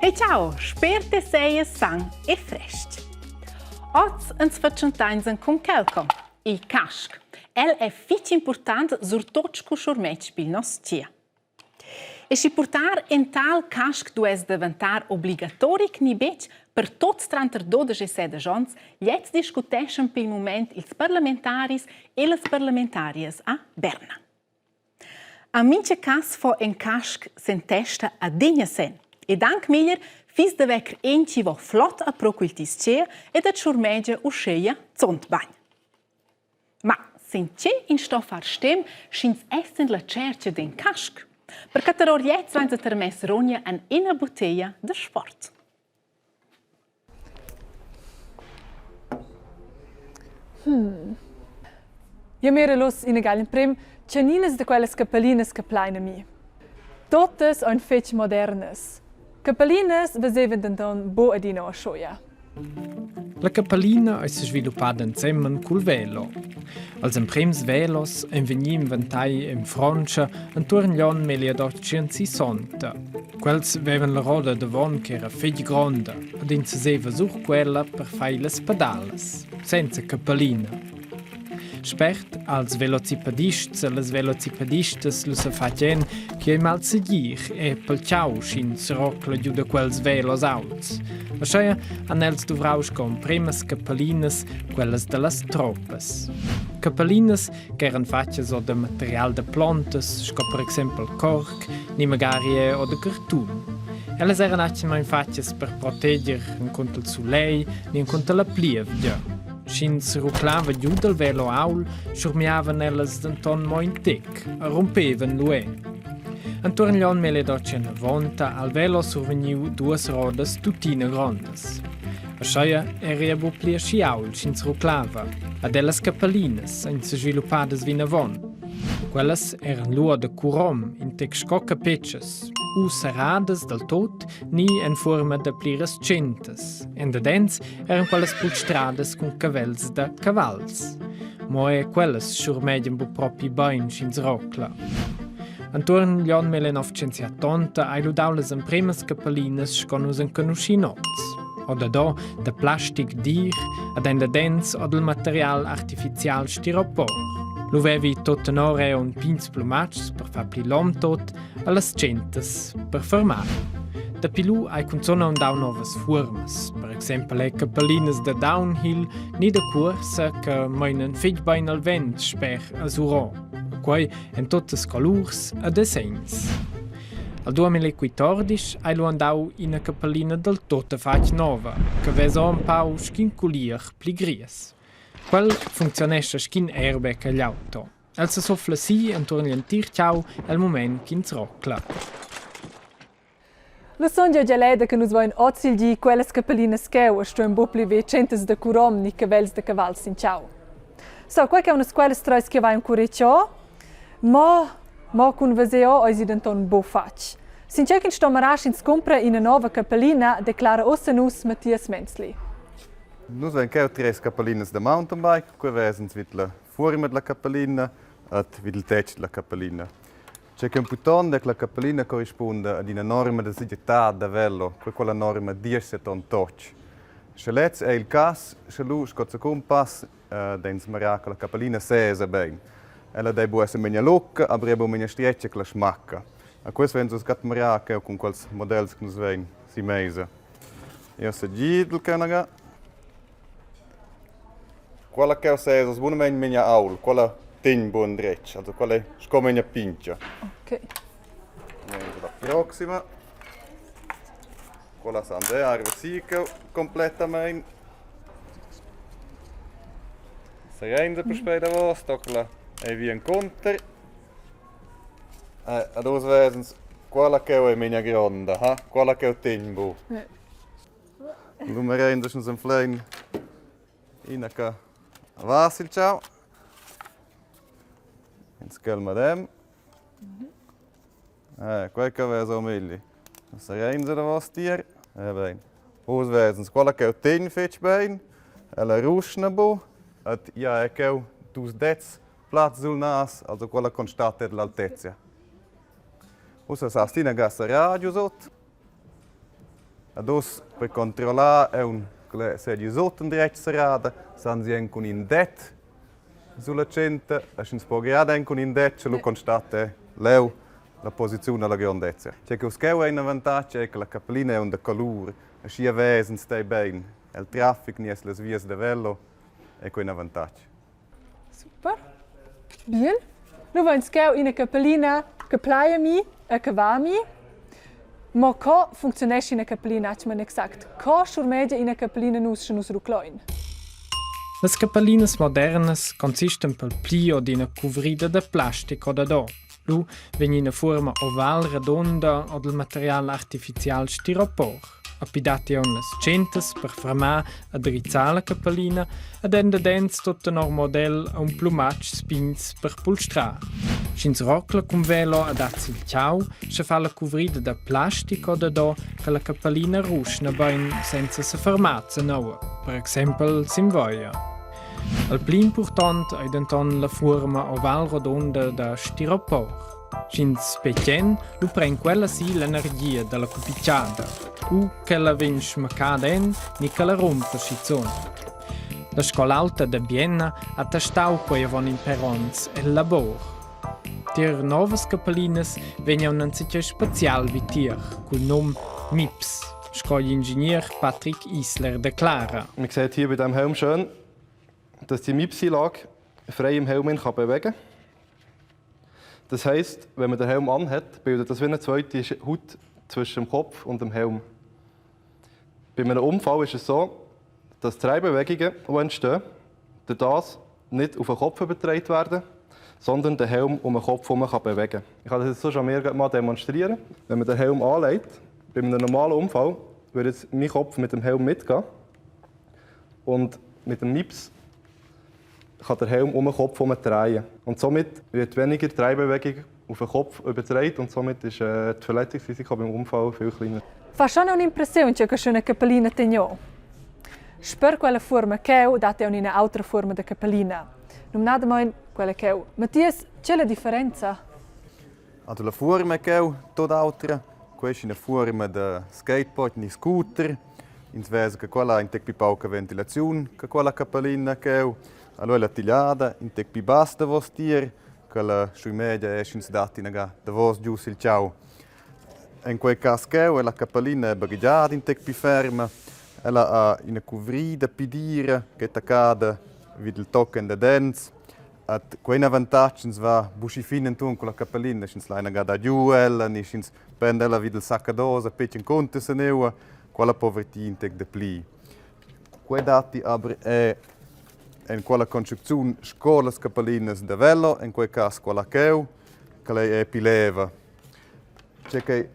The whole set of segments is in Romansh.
Hey ciao, sper te seies san e frestg. Oz ans fatschentains cun Quelcom, il casc. El è fitg important surtot scu schurmetg pil nos tia. E schi purtar in tal casc duess daventar obligatoric ni betg per tots tranter 12 e 16 onns, gliez discuteschan pil mument ils parlamentaris e las parlamentarias a Berna. A mincha cas fo ün casc sen testa adegna sen. Ed anc meglier fiss da vecr en chi vo flot a pro quel tischer ed at schurmegia uscheia zont bagn. Ma sin tge ins sto far stem sch'ins es en la tschercha d'in casc? Per cattar or gliez vainsa termess Ronja en ina butteglia da sport. Hmm. Io mira uss ina emprim tgeninas da quellas capellinas che plain a mi. Totas ein fetg modernas. Capellinas vesevan denton buc adina aschia. La capellina ei sesviluppada ensemen cul velo. Als emprems velos ein vegni inventai en Frontscha entuorn gl'onn 1860. Quels vevan la roda davon che era fetg gronda ed ins seseva sur quella per far las pedalas, senza capellina. Spert als velocipedists e las velocipedistas lu sa fatg en che ei malsegir e pel tgau sch'ins rocla giu da quels velos aults. Aschia han els duvrau sco empremas capellinas quellas dallas tropas. Capellinas ch'eran fatgas or da material da plontas, sco per exempel corc ni magari er or da cartun. Ellas eran atgnamain fatgas per proteger encunter il sulegl ni encunter la plievgia. Sch'ins ruclava giu dal velo aul, schurmiavan ellas denton mo in tec e rumpevan lu è. Entuorn gl'onn 1890 ha il velo survegniu duas rodas tuttina grondas. Aschia era ei buc pli aschi aul sch'ins ruclava, ad ellas capellinas ein sesviluppadas vinavon. Quellas eran lu da curom, in tec sco capetschas, u serradas dal tot ni en fuorma da pliras tschentas. Endadens eran quellas pulstradas cun cavels da cavals. Mo er quellas schurmegian bu propi bein sch'ins rocla. Entuorn gl'onn 1970 hai lu dau las empremas capellinas sco nus enconuschin oz. O dadò da plastic dir ad endadens o dal material artificial stiropor. Lu vevi tot tenor era un pigns plumatschs per far pli lom tot allas tschentas per fermar. Dapi lu hai cunzun aunc dau novas fuormas, per exempel è capellinas da downhill ni da cuorsa che meinan fetg bein al vent sper a Suron. Quei en tuttas colurs e dessegns. Al 2014 hai lu andau ina capellina dal tuttafatg nova, che vesa empau sc'in culier pli gries. Quel funcziunescha sc'in airbag agl auto. El sesofla si entuorn gl'entir tgau el mument ch'ins rocla. Lu sun jeu gia leda che nus vein oz il di quellas capellinas cheu e stuein buc pli ver tschentas da curom ni cavels da cavals sin tgau. So, quei che unas quellas treis che vain curretg mo, mo cun veser eisi denton buc fatg. Sin tgei ch'ins sto marar sch'ins cumpra ina nova capellina, declara ussa nus Mathias Menzli. Nus vein cheu treis capellinas da mountainbike, quei vesens vid la fuorma dalla capellina ed vid il tetg dalla capellina. Tgei che impurtont è che la capellina corrispunda ad ina norma da segirtad da velo, quei quella norma 1078. Sche lez è il cass, sche lu sco secund pass eh, deins mirar che la capellina sesa bein. Ella dei bu esser memia lucca, aber era bu memia stretga che la smacca. A quest vegn nus gat mirar cheu cun quels models che nus vein si meisa. Io segidel che naga. Quella cheu sesa es bunamain memia aul, quella tegn bun dretg, also quella è sco memia pintga. Ok. La proxima. Quella sa Andrea arriva si cheu complettamain. Serein puspei davos, tocca la ei via encunter. Eh, ad oz vesens quella cheu ei memia gronda, ha? Quella cheu tegn bu. Lu mirein nus anflein ina che va sil tgau. Ins quel medem. Eh, quei che vesa meglio. Serein davos tier. Eh bein. Oz vesens quella ch'eu tegn fetg bein. Ella ruschna bu. Et ja è cheu dus dets plaz sul nas, also quella constata dell'altezia. Ussa sas ti ina gassa radio sut. Ad uss per controllar aunc ch'ella seigi sut endretg serrada, san si aunc cun in det sulla tschenta e sch'ins po grad aunc cun in det, sche lu constata leu la posiziun alla grondezia. Tgei che uss cheu ei in avantatg ei che la capellina ei aunc da colur, aschia vesens tei bein el traffic ni las vias da velo ei quei in avantatg. Super. Bien. Nu vains cheu ina capellina che plai a mi e che va a mi. Mo co funcziunescha ina capellina atgnamein exact? Co schurmegia ina capellina nus sche nus rucloin? Las capellinas modernas consistan pel pli or d'ina cuvrida da plastic o dad or. Lu vegn ina fuorma oval radonda o dal material artificial stiropor. Api datti aunc las tschentas per fermar e drizzar la capellina ed endadens tut tenor model aunc plumatschs pigns per pulstrar. Sch'ins rocla cun velo e dat sil tgau, sche fa la cuvrida da plastic odadò che la capellina ruschna bein senza sefermar zanoua, per exempel sin voia. Il pli impurtont ei denton la fuorma oval rodunda da stiropor. Sch'ins spetgen, lu pren quella si l'energia dalla cupitgada, u ch'ella vegn smaccada en ni ch'ella rumpa schizun. La scol'aulta da Bienna ha testau quei avon in per onns el labor. Tier novas capellinas vegnan enzatgei special vitier cul num MIPS, sco gl'ingenier Patrick Isler declara. Man sieht hier bei diesem Helm schön, dass die MIPS-Einlage frei im Helm kann bewegen kann. Das heisst, wenn man den Helm anhat, bildet das wie eine zweite Haut zwischen dem Kopf und dem Helm. Bei einem Unfall ist es so, dass die Drehbewegungen, die entstehen, durch das nicht auf den Kopf übertragen werden, sondern den Helm um den Kopf herum kann bewegen kann. Ich kann das jetzt so schon mir mal demonstrieren. Wenn man den Helm anlegt, bei einem normalen Unfall, würde jetzt mein Kopf mit dem Helm mitgehen. Und mit dem MIPS kann der Helm um den Kopf herum drehen. Und somit wird weniger Drehbewegung auf den Kopf übertragen und somit ist äh, das Verletzungsrisiko beim Unfall viel kleiner. Fa schon un'impressiun che schöna capellina tegnò. Sper quella fuorma cheu dat aunc ina autra fuorma da capellina, numnadamein quella cheu. Mattias, tgei la differenza? Also la fuorma cheu tut autra. Questa è una fuorma da skateboard ni scooter. Ins vesa che quella ha in tec pli pauca ventilaziun che quella capellina cheu. Allora la tigliada in tec pli bass davos tier, che la schuimegia è sch'ins dat inaga davos giu sil tgau. En quei cass cheu è la capellina baghegiada in tec pli ferma. Ella ha ina cuvrida pli dira che taccada vid il tochen da dents. At quei avantatg ins va buc fin entuorn culla capellina, sch'ins lai inaga dar giu ella ni sch'ins prenda ella vid il sac a dosa petg encunter seneua, quella po vertir in tec dapli. Quei datti aber è en quella construcziun sco las capellinas da velo, en quei cass quella cheu, che lei è pi leva. Tgei che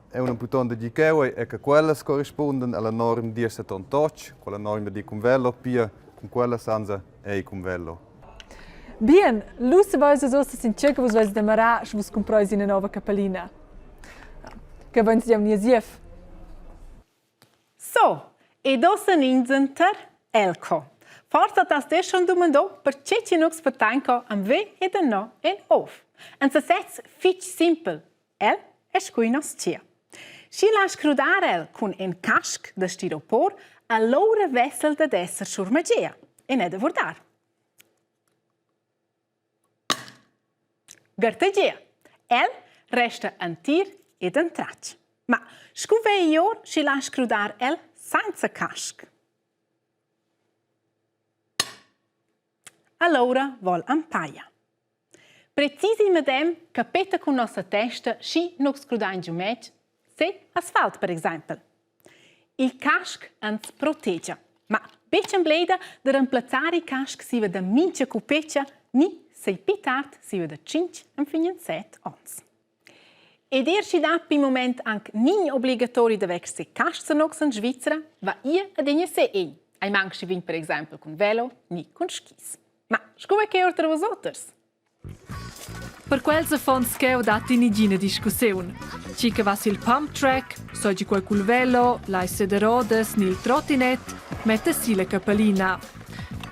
è un impurtont da dir cheu è che quellas corrispundan alla norm 1078, quella norma di cun velo, pia cun quella sanza ei cun velo. Bien, lu saveis vus ussa sin tgei che vus veis da mirar, sche vus cumpreis ina nova capellina. Che vein jeu nies iev. So, ed ussa ins enter Elco. Forsa t'has te schon dumandò perche chi nus portain co am ve ed a no in ov. En sasez fich simpel. El es scu in nos tia. Schi lasch crudar el cun ün casc da stiropor, alloura vess el dad esser schurmagia e ne da vurdar. Gartegia. El resta entir ed entratg. Ma scu vei or, schi lasch crudar el sainza casc. Alloura vol ampaia. Precis il medem capeta cun nossa testa, schi nus crudain giu mez, se asfalt per exaimpel. Il casc ans protegia, ma betg embleda da remplazzar il casc siva da mincha cupecha ni sei pi tard siva da 5 enfin 7 ons. Ed er schi dapi il moment anc nign obligatori da vexer cascs anox en Svizra, va ir adegna se egn. Ei manc schi vegn per exempel cun velo ni cun skis. Ma sco è che or tra vus oters? Per quels affons cheu datti nigina discussiun. Chi che va sil pump track, seigi quei cul velo, l'aissa da rodas ni il trottinet, metta si la capellina.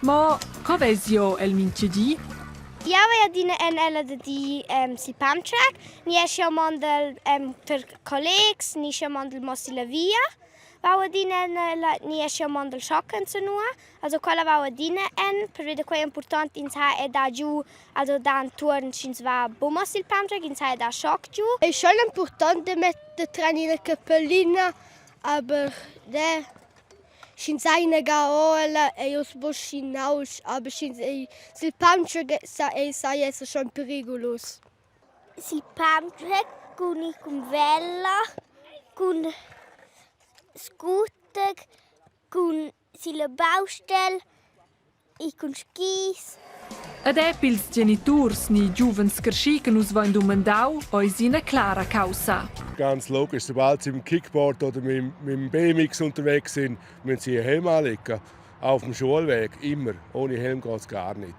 Mo co vesi jeu el mintga di? Jau vai adina en ella da di um, sil pump track, ni sch'jeu mondel um, per collegs, ni sch'jeu mondel mo silla via. Vau adina en la ni aschia mondel schoc enzanua. Also quella vau adina en, pervi da quei è impurtont ins ha è da giu, also da entuorn sch'ins va buca sil pumptrack, ins ha è da schoc giu. È schon important da metter tran ina capellina, aber ne, sch'ins ha ina ga ora ei uss buc schi nausch, aber sch'ins ei sil pumptrack sa ei sai esser schon periculus. Sil pumptrack cun ir cun vella, cun scooter, cun silla baustell e cun skis. Ed er pils geniturs ni giuvens creschi che nus vein dumandau, eis ina clara caussa. Ganz logisch, sobald sie mit dem Kickboard oder mit, mit dem BMX unterwegs sind, müssen sie einen Helm anlegen. Auf dem Schulweg, immer. Ohne Helm geht es gar nicht.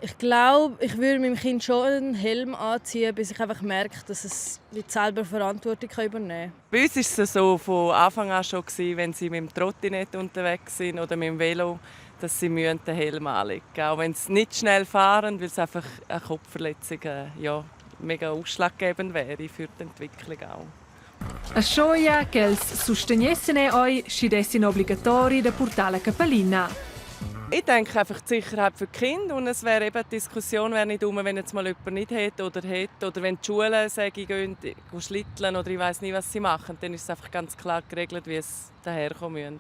Ich glaube, ich würde meinem Kind schon einen Helm anziehen, bis ich einfach merke, dass es nicht selber Verantwortung übernehmen kann. Bei uns war es so von Anfang an schon, gewesen, wenn sie mit dem Trottinett unterwegs sind oder mit dem Velo, dass sie den Helm anlegen müssen. Auch wenn sie nicht schnell fahren, weil es einfach eine Kopfverletzung äh, ja, mega ausschlaggebend wäre für die Entwicklung auch. A schoia ch'els sustegnessen er oi, schi dess in obligatori da purtar la capellina. Ich denke einfach die Sicherheit für die Kinder und es wäre eben die Diskussion wäre nicht um, wenn jetzt mal jemand nicht hat oder hat oder wenn die Schulen sagen, gehen, gehen schlitteln oder ich weiß nicht, was sie machen, dann ist es einfach ganz klar geregelt, wie es daherkommen müssen.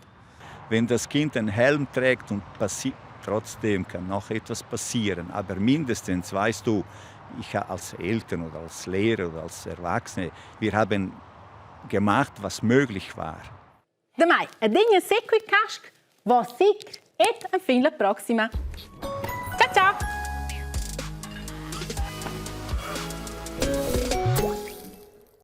Wenn das Kind einen Helm trägt und trotzdem kann noch etwas passieren, aber mindestens weißt du, ich als Eltern oder als Lehrer oder als Erwachsene, wir haben gemacht, was möglich war. Damai, adegna sequi casc, vo sic et enfin la proxima.